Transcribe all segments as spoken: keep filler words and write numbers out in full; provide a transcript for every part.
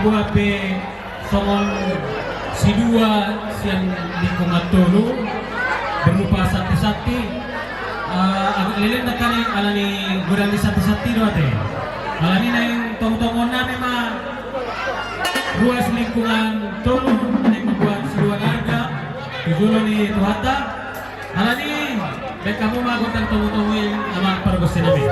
Dua pe songon sidua sian lingkungan tolu berupa santi-santi. Ah, agak leleng nangkaning alani godang ni santi-santi do ate. Alani naeng tongu-tonguon nami ma ruas lingkungan tolu naeng mambuat sidua na arga tu jolo ni Tuhanta. Alani, baen hamu ma gondang tongu-tongu i, amang pargonsi nami.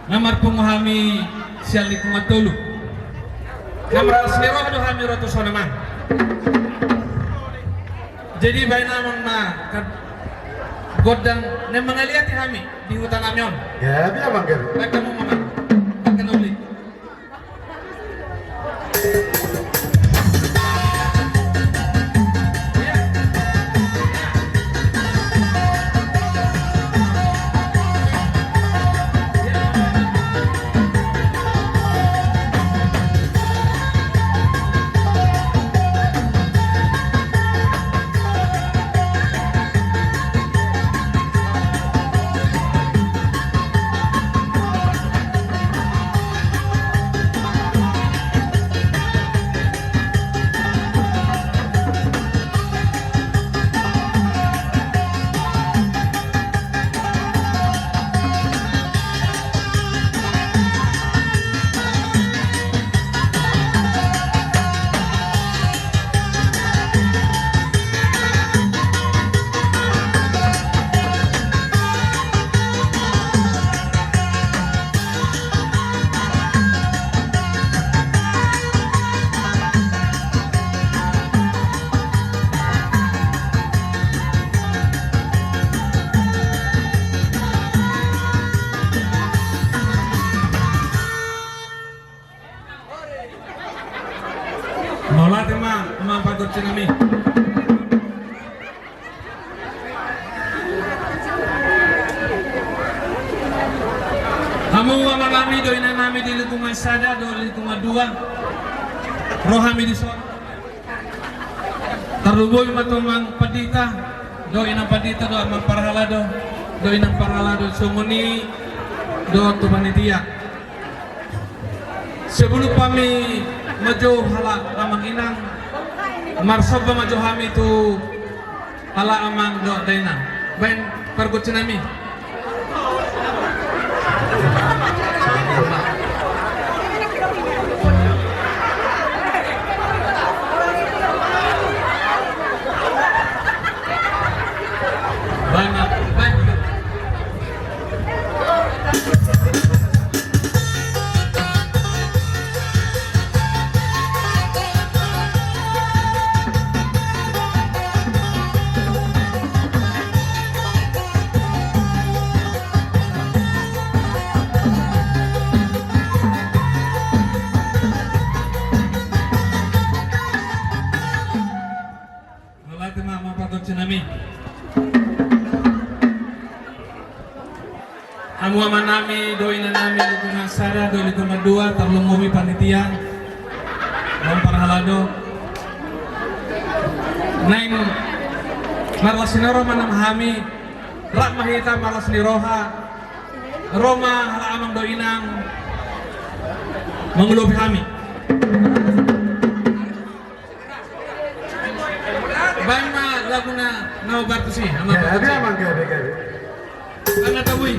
Na marpungu hami sian Lipungan Tolu. Na marlas ni roha do hami ro tu son, amang. Jadi baen amang ma gondang na mangaliati hami di huta nami on. Gabe, amang, gabe. Baen hamu ma, amang. Baen hamu, amang. Mauliate ma, amang pargonsi nami. Hamu amang nami dohot inang nami di Lipungan Sada dohot Lipungan Dua, ro hami dison. Tarlumobi ma tu amang pandita dohot inang pandita dohot amang parhalado dohot inang parhalado, songon i dohot tu panitia. Sebelum hami manjou halak amang inang, marsomba ma jo hami tu halak amang dohot dainang. Baen pargonsi nami. Baen ma, baen. Mauliate ma, amang pargonsi nami. Hamu amang nami dohot inang nami Lipungan Sada dohot Lipungan Dua, tarlumobi panitia, amang parhalado. Naeng marlas ni roha ma nang hami, rap ma hita marlas ni roha. Ro ma halak amang dohot inang mangulopi hami. Baen ma lagu na, na baru tusi, amang. Gabe, amang, gabe, gabe. Amang na tabui.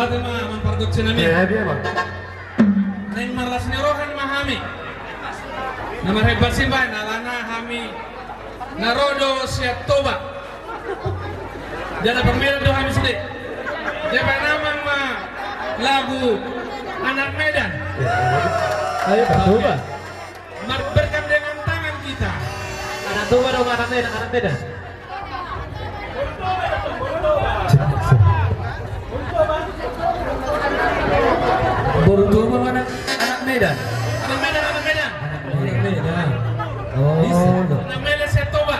Ate ma, amang pargonsi nami. Naeng marlas ni roha ma hami na marhembas sibaen, alana hami na ro do sian Toba. Jala parmedan do hami sude. Jadi baen amang ma lagu Anak Medan. Ayo, Toba. Bergandengan tangan kita. Anak Toba do, anak Medan, anak Medan. Boru Toba, anak, anak Medan. Anak Medan, anak Medan. Anak Medan. Oh. Anak Medan sian Toba.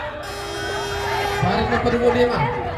Parik na padubo dia ma.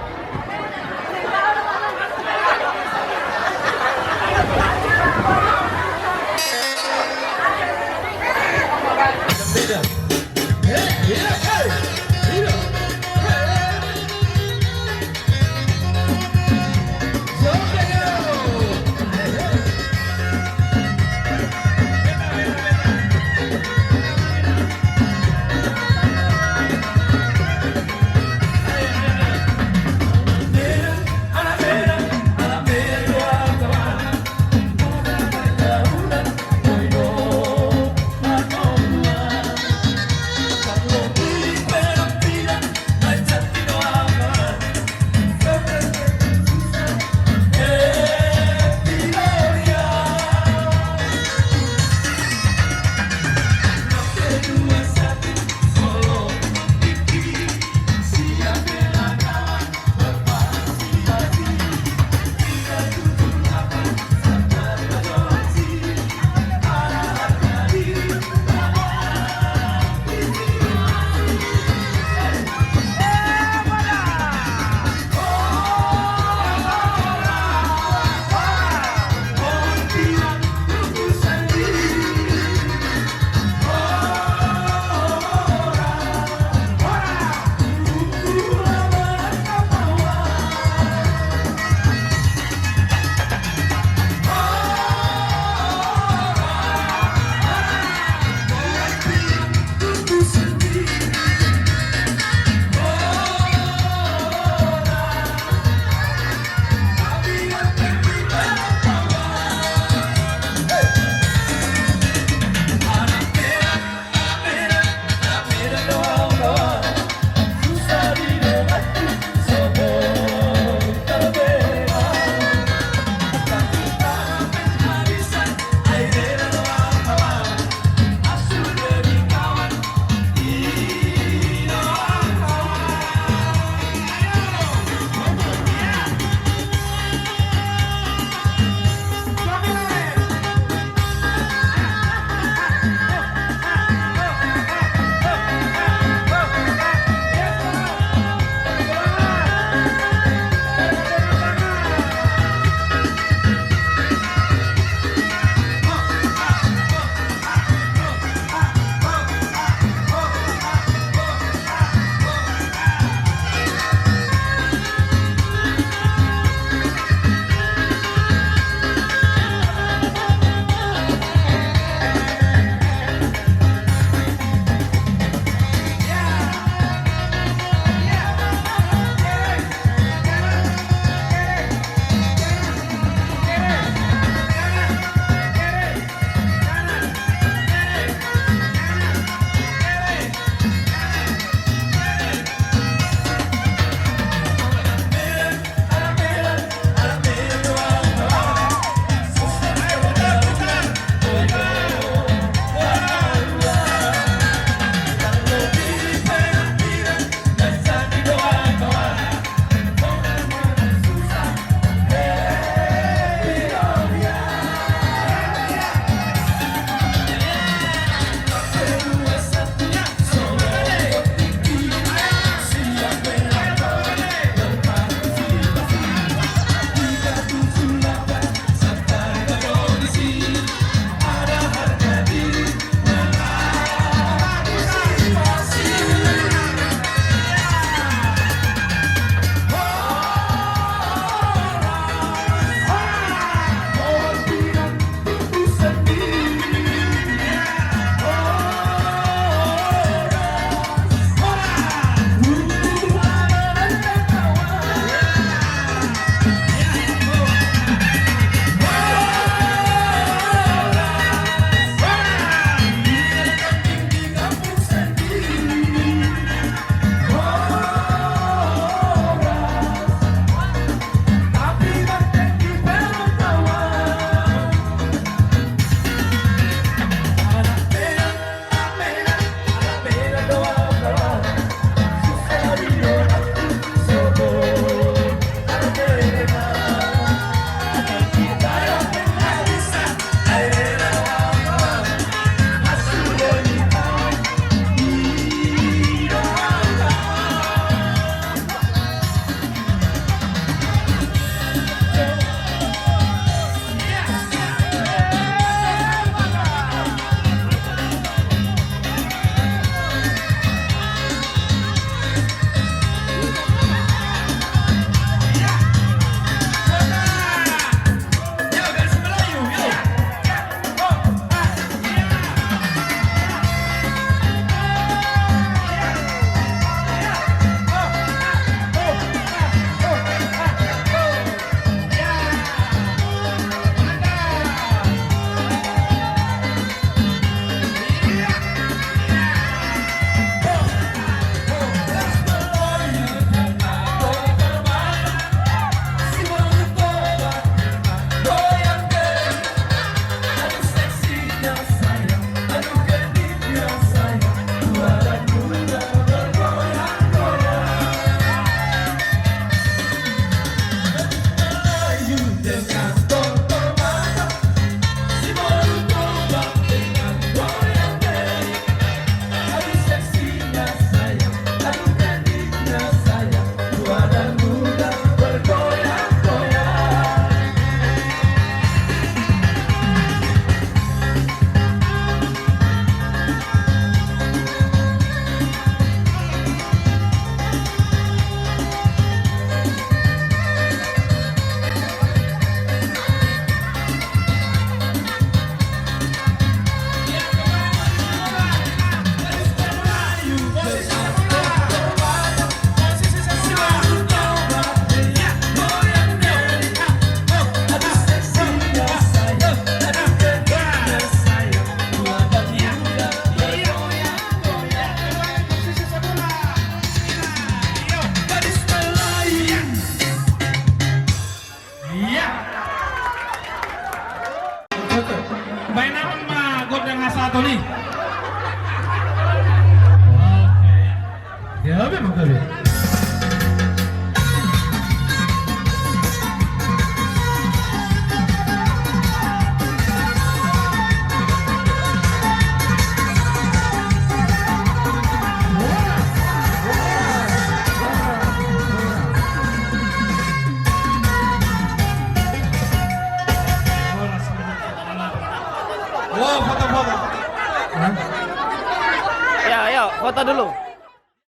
Ayo, ayo, foto dulu.